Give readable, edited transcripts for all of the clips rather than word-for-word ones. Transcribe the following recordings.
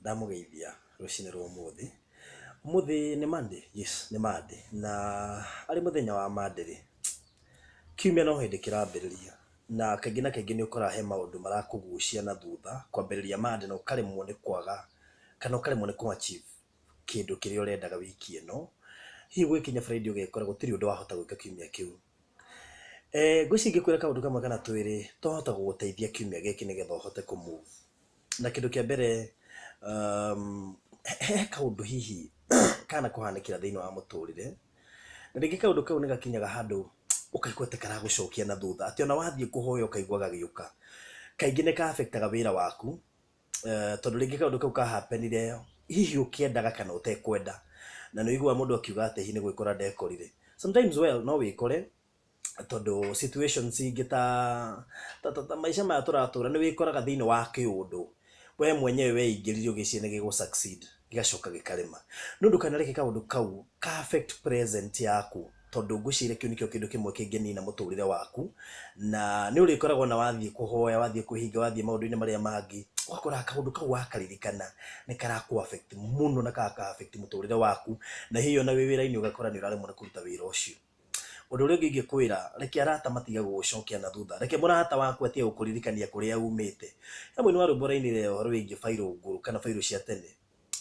Ndamũgeithia rũcinĩ rwa ũmũthĩ. Ũmũthĩ nĩ Monday, yes nĩ Monday na arĩ mũthenya wa Monday rĩ, kiumia no hĩndĩ kĩrambĩrĩria na kaingĩ na kaingĩ nĩ ũkoraga he maũndũ marakũgucia na thutha kwambĩrĩria Monday na ũkaremwo nĩ kwaga kana ũkaremwo nĩ kũ achieve kĩndũ kĩrĩa ũrendaga wiki ĩno. Hihi gũgĩkinya Friday ũgekora gũtirĩ ũndũ wahota gwĩka kiumia kĩu. Ngwĩciria ingĩkwĩra kaũndũ kamwe kana twĩrĩ twahota gũgũteithia kiumia gĩkĩ nĩgetha ũhote kũ move. Na kĩndũ kĩa mbere he kaũndũ hihi kanakũhanĩkĩra thĩinĩ wa mũtũrĩre, na rĩngĩ kaũndũ kau nĩ gakinyaga handũ ũkaigua ta karagũcokia na thutha, atĩ ona wathiĩ kũhoya ũkaigua gagĩũka. Kaingĩ nĩ ka affect aga wĩra waku, tondũ rĩngĩ kaũndũ kau ka happen ire hihi ũkĩendaga kana ũtekwenda, na nĩ ũiguaga mũndũ akiuga atĩ hihi nĩ gwĩkora ndekorire. Sometimes well no wĩkore tondũ situations ingĩ ta maica maya tũratũra nĩ wĩkoraga thĩinĩ wa kĩũndũ we mwenyewe weingĩririe ũgĩciria nĩ gĩgũ succeed gĩgacoka gĩkarema. No ndũkanareke kaũndũ kau ka affect present yaku tondũ ngwĩciria kĩu nĩkĩo kĩndũ kĩmwe kĩngĩnina mũtũrĩre waku, na nĩ ũrĩkoragwo na wathiĩ kũhoya, wathiĩ kwĩhinga, wathiĩ maũndũ-inĩ marĩa mangĩ, ũgakora kaũndũ kau wakaririkana nĩ karakũ affect mũno na gaka affect mũtũrĩre waku, na hihi ona wĩ wĩra-inĩ ũgakora nĩ ũraremwo nĩ kũruta wĩra ũcio. Ũndũ ũrĩa ũngĩ ingĩkwĩra, reke arata matige gũgũcokia na thutha, reke mũrata waku atige gũkũririkania kũrĩa umĩte. He mũini wa rwĩmbo ũrainire ũhoro wĩgiĩ bairũ ngũrũ kana bairũ cia tene,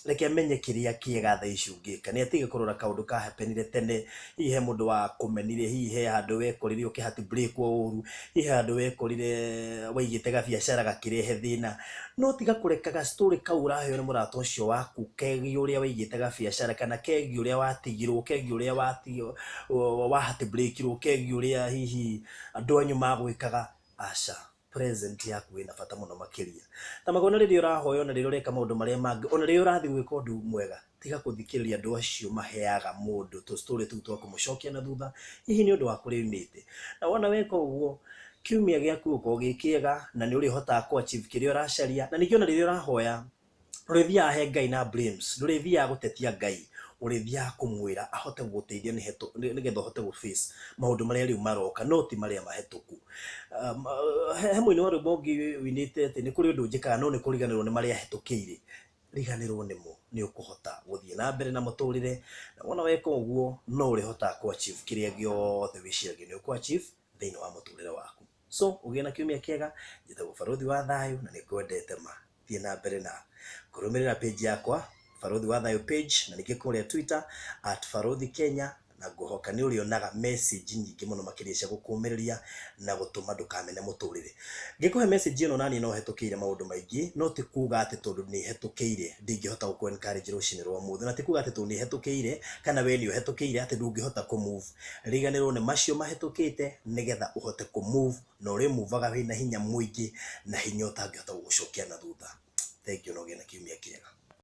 reke amenye kĩrĩa kĩega thaa ici ũngĩka, nĩ atige kũrora kaũndũ ka happen ire tene, hihi he mũndũ wakũmenire, hihi he handũ wekorire ũkĩ heartbreak wo ũru, hihi he handũ wekorire waigĩte gabiacara gakĩrehe thĩna, no tiga kũreka ga story kau ũraheo nĩ mũrata ũcio waku kegiĩ ũrĩa waigĩte gabiacara kana kegiĩ ũrĩa watigirwo, kegiĩ ũrĩa wa heartbreak irwo, kegiĩ ũrĩa hihi andũ anyu magwĩkaga, aca. Present yaku ĩna bata mũno makĩria. Ta magona rĩrĩa ũrahoya ona rĩrĩa ũreka maũndũ marĩa mangĩ, ona rĩrĩa ũrathiĩ gwĩka ũndũ mwega, tiga gũthikĩrĩria andũ acio maheaga mũndũ tũ story tũu twa kũmũcokia na thutha, hihi nĩ ũndũ wa kũrĩa oimĩte. Na wona weka ũguo, kiumia gĩaku gĩgũkorwo gĩ kĩega na nĩ ũrĩhotaga kũ achieve kĩrĩa ũracaria, na ningĩ ona rĩrĩa ũrahoya, ndũrĩthiaga he Ngai na blames, ndũrĩthiaga gũtetia Ngai, ũrĩthiaga kũmwĩra ahote gũgũteithia nĩgetha ũhote gũ face maũndũ marĩa rĩu maroka no ti marĩa mahĩtũku. He mũini wa rwĩmbo ũngĩ ũinĩte atĩ nĩ kũrĩ ũndũ njĩkaga no nĩ kũriganĩrwo nĩ marĩa hĩtũkĩire. Riganĩrwo nĩmo nĩ ũkũhota gũthiĩ na mbere na mũtũrĩre, na wona weka ũguo no ũrĩhotaga kũ achieve kĩrĩa gĩothe wĩciragia nĩ ũkũ achieve thĩinĩ wa mũtũrĩre waku. So ũgĩe na kiumia kĩega, njĩtagwo Barũthi wa Thayũ na nĩ ngwendete ma. Thiĩ na mbere na kũrũmĩrĩra page yakwa Barũthi wa Thayũ page na ningĩ kũrĩa Twitter @BarũthiKenya na ngũhoka nĩ ũrĩonaga message nyingĩ mũno makĩria cia gũkũmĩrĩria na gũtũma ndũkamene mũtũrĩre. Ngĩkũhe message ĩno naniĩ no hetũkĩire maũndũ maingĩ no ti kuga atĩ tondũ nĩ hetũkĩire ndingĩhota gũkũ encourage rũcinĩ rwa ũmũthĩ na ti kuga atĩ tondũ nĩ hetũkĩire kana we nĩ ũhetũkĩire atĩ ndũngĩhota kũ move. Riganĩrwo nĩ macio mahĩtũkĩte nĩgetha ũhote kũ move na ũrĩ move aga wĩna hinya mũingĩ na hinya ũtangĩhota gũgũcokia na thutha. Thengiũ na ũgĩe na kiumia kĩega.